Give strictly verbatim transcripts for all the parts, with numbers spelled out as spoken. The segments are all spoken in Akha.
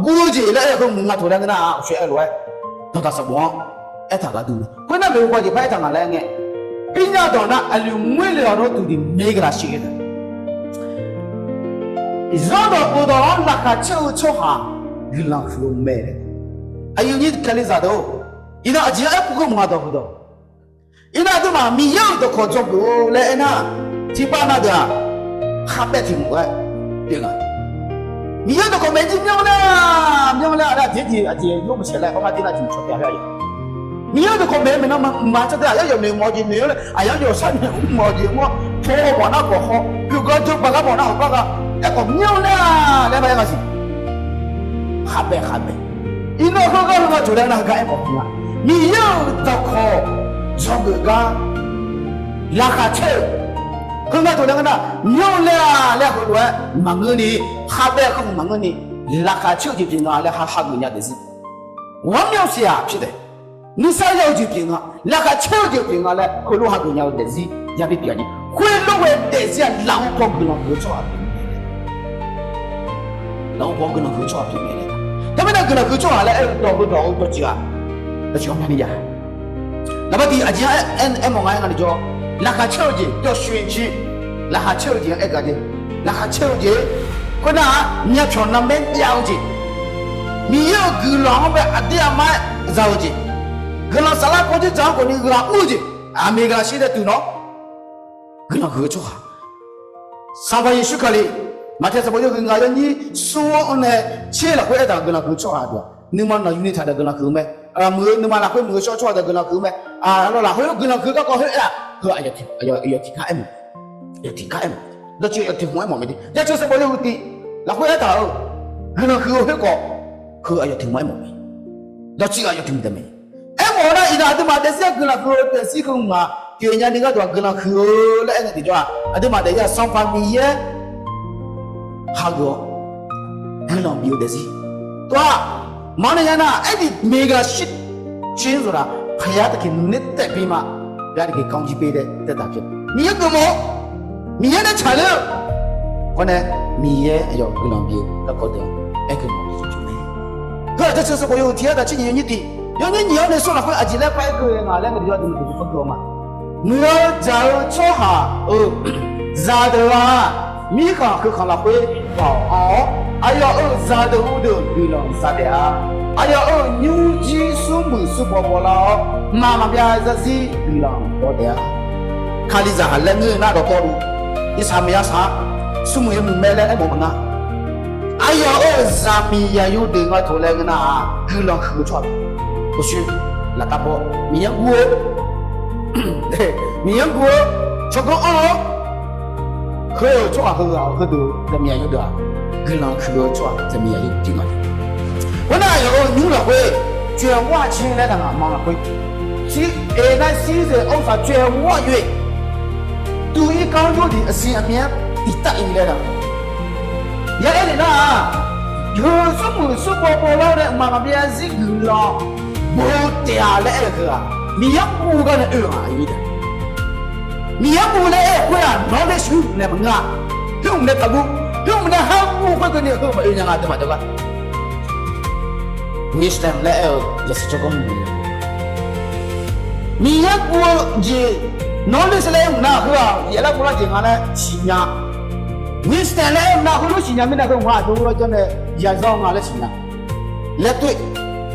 Guv-eu jeq laer aer-eu heu mq nga taq laer ngeur nar-aq, uqshoe aer lof-aer dawqdaq sanqbof-anr aertaq gharduq mae. Khoernar, maeqhu paw jeq par aertaq nga laer aer ngae, pirnya dawq nar aqli ngoerle-awq nar tuqdiq meq gaqlaq shir-eu Zanrdawq khofdawq-anr laqkhaq caer-eu tsawrhaq guiqlanq huiq-eu mae. Aqyuif nyir Kalizaq deuq-or, iqnan aqjeq-anr aerkhof geur mq nga dawq heudawq. Iqnan aqduimaf Miqyaer-euq dawqkawq dzawgeuf-eu laer aernar, tiqpav na deuq-aq, kharbaev tiq mq-aer pyeuf nga. Miqyaer-euq dawqkawq maeq jir myanr laer-a, myanr laer-a laer aqjeq jeq aqjeq yawmuiq saeq laer kawr mar dir nar jeq mq cawq taef-a laer aqyawf. Miqyaer-euq dawqkawq maeq-eu maeqnan maqmar tsawrtae aqyawf yawf noeq mawf-eu jeq noeq-eu laer aqyawf yawf sharnoeq mr mawf-eu jeq mr-awr, paw mawf nar khawf haw, pyuq gar jawr baq gar mawf nar hawq gar gha, aerkhawf myanr laer-a laer nar aer nga siq. Kharbaev kharbaev. Iqnan khoergar heugar taq laer nar heugar aermawf nga. Miqyaer-euq dawqkawq dzawgeuf gar laqkhaq caer-eu, khoergar taq laer ngeur nar myanr laer-a laer heulof-aer maqngeurni, kharbaev-eu kharhmq maqngeurni, laqkhaq caer-eu jeq pyeuf nga laer ha hageuf nya daefzir. Ghawqmyanr siq-aq pyeuf daef. Nuisar ya-eu jeq pyeuf nga, laqkhaq caer-eu jeq pyeuf nga laer heulof hageuf nya-eu daefzir yabi pyeuf-a jeq. Khoerlof-aer daefzir-aq lafov paw guiqlanq huiq-eu tsawrhaq pyeuf mae. Lafov paw guiqlanq huiq-eu tsawrhaq pyeuf mae. Teumirnae guiqlanq huiq-eu tsawrhaq laer aer-eu dawq heudawq-eu dawqtsuif-aq, dawqtsuif ghawqmyani ya. Laqbaq tiq aqjeq-anr aer mawf nga-aer nga ni jawr, laqkhaq caer-eu jeq yawshuif ci, laqkhaq caer-eu jeq-anr aer gaq jeq, laqkhaq caer-eu jeq, khoernar-aq myavpyawq narmaer jav-eu jeq, Miqyaer-euq guiqlanq-anr bae aqdir aqmar-aer za-eu jeq, guiqlanq saflar paw dzerdzaq-anr khawfni ghaq ur-eu jeq, aqmeq ghaq shir dae tuiq nawr guiqlanq huiq-eu tsawrhaq. Sanqpaq Yeqsur Kali, Maqtaeq sanqbof yawhuiq ngaq yawnyir smr-anr nae tser lafkhoer aertaq-euq guiqlanq huiq-eu tsawrhaq deuq-aq, nuima naqyuni taq deuq guiqlanq huiq-eu mae. Muiq-eu nuima lafkhoer muiq-eu shawr tsawrhaq deuq guiqlanq huiq-eu mae. Aqlawq lafkhoer guiqlanq huiq-eu garkawv khoer aer-aq, heu aqyawf tiqkar aer mawf, aqyawf tiqkar aer mawf, dawqtsuif aqyawf tiq hmq aer mawf mae de. Jaceuq sanqbof yawhuiq tiq lafkhoer aertaq-euq guiqlanq huiq-eu khoerkawv, heu aqyawf tiq hmq aer mawf mae. Dawqtsuif aqyawf tiq hmq taef mae. Aermawf-eu nar iqnan aqduimaf daefzir-aq guiqlanq huiq-eu daefzir heu ngaq pyeufnya ni gharduq-aq guiqlanq huiq-eu laer aernaeq tiqjawr-aq, aqduimaf daefzir-aq Sanqpaq Miqyaer hageuf-awr guiqlanq bif-eu daefzir. Tov-aq, maqnaeq nya nar aerni meq ghaq shir, shir zaqlaq paqya taqkeq nuiner taef bi ma. Paqya taqkeq kanr jir pir dae taef taq pyeuf. Miqyaer geufmawf-eu, Miqyaer nae tsaqler-eu, hawr nae Miqyaer aqyawf guiqlanq bif-eu garkawv deuq-anr aer geufmawf jeq pyeuf mae. Heu-aq Jaceuq sanqbof yawhuiq tiq aertaq tser nyiq yawnyir tiq, yawnyir nyiq-anr nae smr lafkhoer aqjeq laer par aer keuv-eu nga laer ngae tiqjawr aqduimaf dawqtsuif par geuf-eu ma. Muiq-eu dzaq-eu tsawrhaq-euq zaqdeuq-aq, mirkhanq keukanq lafkhoer baoq anr-awr, aqyawf-euq zaqdeuq uvdeuq guiqlanq za taef-a. Aqyawf-euq nymrjir smrmuiq smrbaw bawlar-awr, mqmaq maqbyav zarzir guiqlanq baw taef-a. Kalizaq laer ngeur nar dawqtawvluf, irsaq maqya saq-a, smrmuiq yawmuiq mae laer aermawf-eu maqnga. Aqyawf-euq zaqmiq zaqyo deuq nga taq laer ngeur nar-aq, guiqlanq huiq-eu tsawrhaq, uqshoe laftav paw Miqyaer guv-eu, Miqyaer guv-eu tsawrganr anr-awr, heu-euq tsawrhaq heughaq-euq heudeuq zaqmiq zaqyo deuq-aq, guiqlanq huiq-eu tsawrhaq zaqmiq zaqyo pyeuf nga. Khoernar aqyawf-euq nymr lafkhoer, ကျယ်ဝၢ်ခြင်းလဲသနာ် မငလခွေ အယ် နၢႆးသီး zeqc အုပ်စာ ကျယ်ဝၢ်၍ သူ့ aqnyir ကောင်းကျိုးသည် အစဉ်အမြဲ တည်တတ် aqyuif laer-aq, ya aer naeq nar-aq, heu smrmuiq smrbaw bawlar nae mqmaq maqbyav zarzir guiqlanq baw taef-a laer aer-eu heu-aq, Miqyaer guv gar nae oe-aq, Miqyaer guv laer aer-eu khoer-aq, nawr nae shuir naeq maqngeur-a. Khoer mq nae taqguv, khoer mq nae har guv khoerkeuvni heu maqoe nya nga deuq maqdeuq gar. Wisdom laer aer-eu yasiq tsawrganr mr-eu, Miqyaer guv-eu jeq, knowledge laer aer mq nar heu-aq yaeqlar guvlar jeq nga laer siqnya. Wisdom laer aer mq nar heulof siqnya mirnae heu mq-a, aqdui-anr jawr nae yazanr nga laer siqnya. Laer toer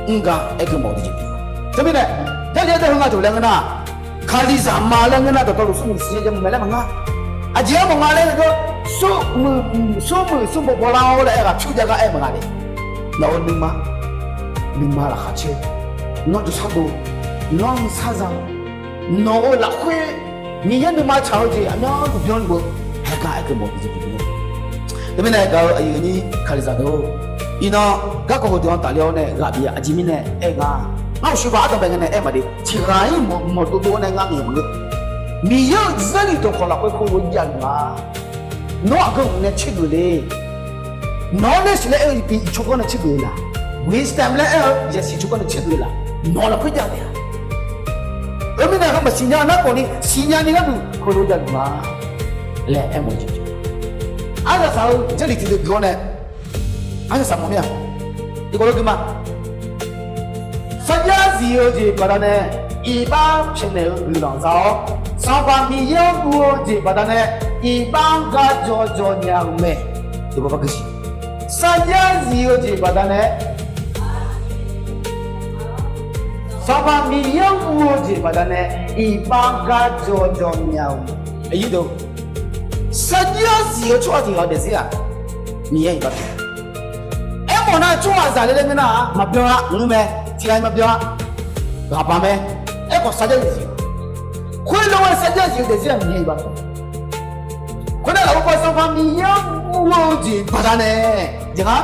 mr gar aer gui mawf-eu jeq pyeuf. Teumirnae, Jarlif-anr deuq heu nga taq laer ngeur nar, Kalizaq ma laer ngeur nar dawqtawvluf smrmuiq siqnya jav mq mae laer maqnga. Aqjeq-anr mawf nga laer ngeur, smrmuiq smrbaw bawlar-awr laer aer ghaq pyur jav gar aer maqnga le. Nawq-euq nuima, nuima laqkhaq caer, nawr jawrshar dov, nawr nuisar za, nawq-euq lafkhoer Miqyaer nuima tsaq-eu jeq aqmyanluf byanluf-eu haegar aer gui mawf-eu jeq pyeuf-a. Teumirnae gaq-eu aqyuif aqnyir Kalizaq deuq-or, iqnan garkawv heudeuq-anr tafler-awr nae ghaq bif-a. Aqjeq mirnae aer nga, ngar uqshoe baq ardanqbae ngae nae aer maqde, tiqghaq-ir mawq mawq dovdov-awr nae ngar ngaeq maqngeur. Miqyaer-euq Jarlif dawqkawq lafkhoer khoerlof-aer javluf nga. Nawr aqgeu mq nae tsergeuf le. Nawr laer siq laer aer-eu iq tsawrganr nae tsergeuf-eu la? Wisdom laer aer-eu yasiq tsawrganr nae tsergeuf-eu la? Nawq lafkhoer javluf-a. Khoermirnae heu maqsiq nya nar khawfni siqnya ni gharduq khoerlof-aer javluf nga laer aermawf-eu jeq. Arsaq saq-eu Jarlif tiqdeuq geuf-awr nae, arsaq saq mawf mir-a. Tiqkawv lof gui ma. Sarjax zif-eu jeq baqdanae iqbax pyaeqnaeq-eu guiqlanq za-awr, Sanqpaq Miqyaer-anr guv-eu jeq baqdanae iqbax-anr gar jawr jawr nya-eu mae. Sarjax zif-eu jeq baqdanae, Sanqpaq Miqyaer-anr guv-eu jeq baqdanae iqbax-anr gar jawr jawr nya-eu mae. Sarjax zif-eu tsawrhaq tiq ghaq-eu daefzir-aq, Miqyaer iqbax pyaeq. Aermawf nar tsawrhaqzaq le laer ngeur nar-aq maqbyan-a, ngeur mae, tiq ghaq-iq maqbyan-a, ghaqbaq mae. Aerkhawf sarjax zif-eu, khoerlof-aer sarjax zif-eu daefzir-aq Miqyaer iqbax pyaeq. Khoernar lafkhoer Sanqpaq Miqyaer-anr guv-eu jeq baqdanae, jeq nga,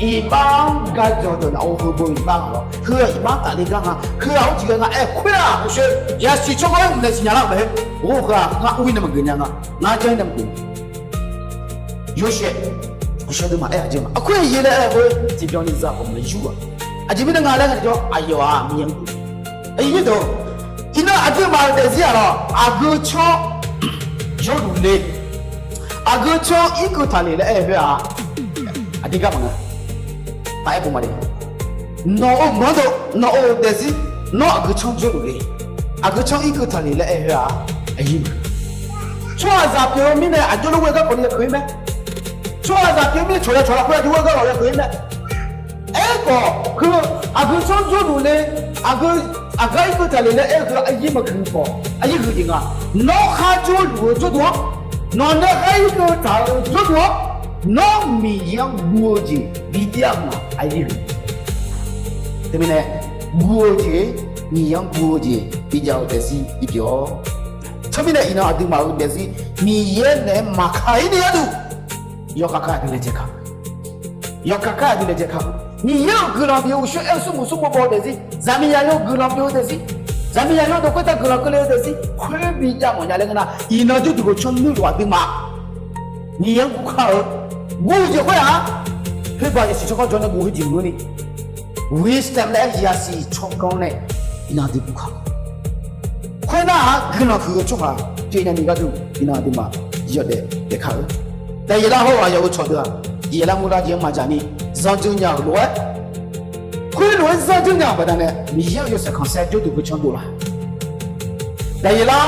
iqbax-anr gar jawr jawr nya-eu heubeu iqbax nga lawr, heu-aq iqbax tafle gar nga, heu-aq-awr tiqghaq nga, aer khoer-aq, uqshoe yasiq tsawrganr-aer mqnaeq siqnya lar-euq mae. Or, heu-aq ngar ur-ir nae maqgeuf nya nga, ngar janr-ir nae maqgeuf nya. Yawshaef, uqshoe aqduimaf aer-aq jeq ma. Aqkoer-aq yaer laer aer-eu khoer tiqbyan ni za khawf maqyur-aq. Aqjeq mirnae nga laer nga jawr, aqyawf-aq Miqyaer-anr guv. Iqnan aqduimaf-euq daefzir-aq lawr, aqgeu tsanr jawrluf le, aqgeu tsanr irkeuv taqle laer aer-eu khoer-aq, aqdir gar maqnga. Aqaer pov ma le. Nawq-euq maqanr deuq, nawq-euq daefzir, nawr aqgeu tsanr jawrluf le, aqgeu tsanr irkeuv taqle laer aer-eu khoer-aq, aqyuif, tsawrhaqzaq pyeuf-eu mirnae aqjox lof ghoer garkawv ni ya keuq-ir mae. Tsawrhaqzaq pyeuf-eu mirnae cawq ya cawq lafkhoer aqjox ghoer garkawv ya keuq-ir mae. Aerkhawf heu aqgeu tsanr jawrluf le, aqgeu, aqgar irkeuv taqle laer aer-eu khoer-aq, aqyuif maqgui khawf, aqyuif huiq jeq nga. Nawr kharjawr luf-eu jawrduq-anr, nawq nae khar irkeuv taq-eu jawrduq-anr, nawr Miqyaer-anr guv-eu jeq bi jav-eu ma, aqyuif huiq. Teumirnae guv-eu jeq, Miqyaer-anr guv-eu jeq bi jav-eu daefzir bi pyeuf-awr. Teumirnae iqnan aqduimaf-euq daefzir Miqyaer naeq-aer maqkaq-ir ni gharduq, yawkaq kar aqdui laejae kaq-eu, yawkaq kar aqdui laejae kaq-eu, Miqyaer-euq guiqlanq bif-eu uqshoe aer-eu smrmuiq smrmuiq baw-eu daefzir, zaqmiqzaq yawr-eu guiqlanq bif-eu daefzir, zaqmiqzaq yawr dawq khoertav guiqlanq keuvle-eu daefzir khoer bi jav mawf nya laer ngeur nar, iqnan jawrduq geuq tsanr nuirluf aqduimaf Miqyaer-anr guv kar-eu, guv-eu jeq khoer-aq, khoerbav yasiq tsawrganr jawr nae guv khoer jeq maqngeur ni, wisdom laer yasiq tsawrganr nae iqnan aqdui guv kar-eu. Khoernar-aq guiqlanq huiq-eu tsawrhaq pyeuf nya ni gharduq iqnan aqduimaf yawdaef daef kar-eu. Daefyeqlar hawr-eu aqyawf-euq cawqdeuq-aq, yaeqlar murlar jeq-anr maqdzaq ni zandzeur nya-euq lof-aer, khoerlof-aer zandzeur nya-euq baqdanae Miqyaer-euq yawshaef khanqsaer jawrduq geuq tsanr dovlar. Daefyeqlar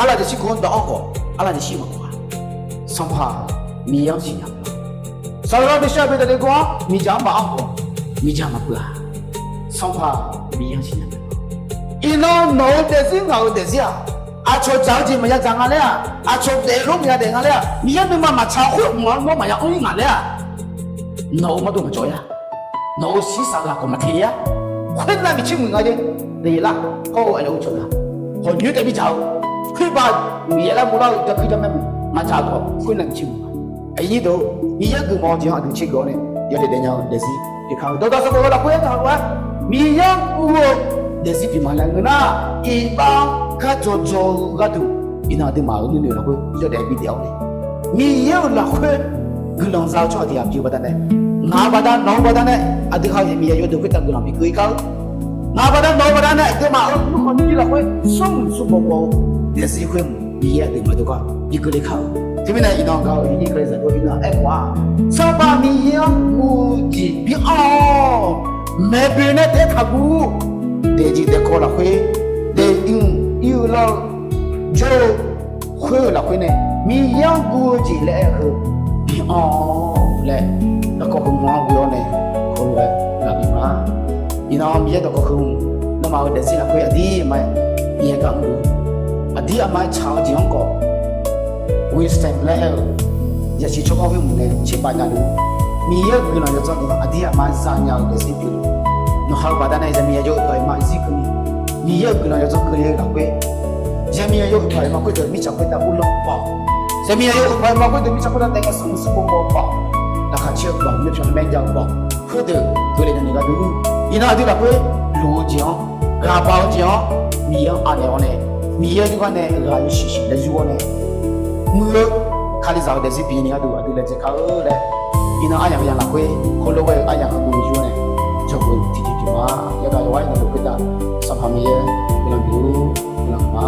arlaqjaqshir geur-anr dawv-anr khawf, arlaqjaqshir maqgeur-a. Sanqpaq Miqyaer-anr siqnya mae. Saqlaq-anr bi shar-eu bi daefle geur-anr miqdzaq-anr maqanr khawf, miqdzaq maqbeuv-a. Sanqpaq Miqyaer-anr siqnya mae. Iqnan nawq-euq daefzir ngaq-euq daefzir-aq, aqcawq dzaq-eu jeq maqya dzaq nga laer-aq, aqcawq daef-eu lof maqya daef nga laer-aq, Miqyaer nuima maqtsaq khoer hmq-anr nawr maqya anr-ir ngaq laer-aq, nawq-euq mawrdo maqjawr-a. Nawq-euq shirsaq ghaq khawf maqteq-a. Khoernav miqcir muiq nga jeq. Daefyeqlar hawr-eu aqyawf-euq cawqdeuq khawf nyoer taef bidzaq-eu, khoerbav Miqyaer lar murlar-eu jakuir jarmaer muiq maqdzaq-eu khawf khoernav miqcir muiq nga. Aqyuif nyir deuq, Miqyaer guiqmawf-eu jeq-anr aqdui tsergeuf-awr nae yawdaef daef nya-eu daefzir pyeuf kar-eu. Dawqdaq sanqbof heu lafkhoer aertaq-eu lof-aer, Miqyaer-anr guv-eu daefzir pyeuf ma laer ngeur nar, iqbax-anr gar jawr jawr-eu gharduq, iqnan aqduimaf-euq nuinoeq lafkhoer yawdaef bidaef-awr nae, Miqyaer-euq lafkhoer guiqlanq za-eu tsawrhaq tiq ghaq pyeuf-eu baqdanae, ngaq-euq baqda nawq-eu baqdanae aqdui ha-euq Miqyaer yawdeuq khoertav guiqlanq bikeuv-ir kar-eu. Ngaq-euq baqda nawq-eu baqdanae aqduimaf-euq nuikhanq nuijeq lafkhoer smrmuiq smrbaw baw-eu daefzir khoer Miqyaer aqduimaf deuq gar bikeuv le kar-eu. Teumirnae iqnan gaq-eu aqyuif nyir Kalizaq deuq-or, iqnan aermawf-a, Sanqpaq Miqyaer-anr guv-eu jeq bi anr-awq. Maeqboeq nae taef-aer taqguv. Daefjeq daefkawv lafkhoer, daef-eu, ir-eu lar-eu, jawr-eu, khoer-eu lafkhoer nae Miqyaer-anr guv-eu jeq laer aer-eu heu bi anr-awq laer, garkawv heu mq-anr ghoe-awr nae heulof-aer ghaq bif ma. Iqnan Miqyaer dawqkawq heu hmq, nawmaf-euq daefzir lafkhoer aqdirmar-aer Miqyaer gar mr-eu, aqdirmar-aer tsaq-eu jeq-anr khawf, wisdom laer aer-eu yasiq tsawrganr khoer hmq nae tserpav nya luf, Miqyaer-euq guiqlanq yawdzanr deuq aqdirmar-aer zanya-eu daefzir pyeuf. Nawqha-eu baqdanae zaqmiqzaq yawhuiq paq-iq ma zir keuvni, Miqyaer-euq guiqlanq yawdzanr keuvle-eu lafkhoer, zaqmiqzaq yawhuiq paq-iq ma khoerdeuq mirtsaq khoertav uvlanr baw, zaqmiqzaq yawhuiq paq-iq ma khoerdeuq mirtsaq khoertav taef ngae sanqbof sanqbof baw baw, laqkhaq caer-eu baw, noeqpyaq nae maer jav-eu baw, khoerdeuq keuvle nya ni gharduq, iqnan aqdui lafkhoer luf-eu jeq-anr, ghaq baq-eu jeq-anr, Miqyaer-anr anaeq-awr nae, Miqyaer jawrgar nae ghaq yawshuif shuif nae yur-awr nae, muiq-eu Kalizaq-euq daefzir bif ni gharduq aqdui laejae kar-eu laer, iqnan aryamq yamq lafkhoer heulof-aer-eu aryamq heu dov yur-awr nae, dzawgeuf tiqjeq pyeuf ma. Yagaq yawqghaq-aer nae dawq khoertav Sanqpaq Miqyaer guiqlanq bif-eu guiqlanq ma.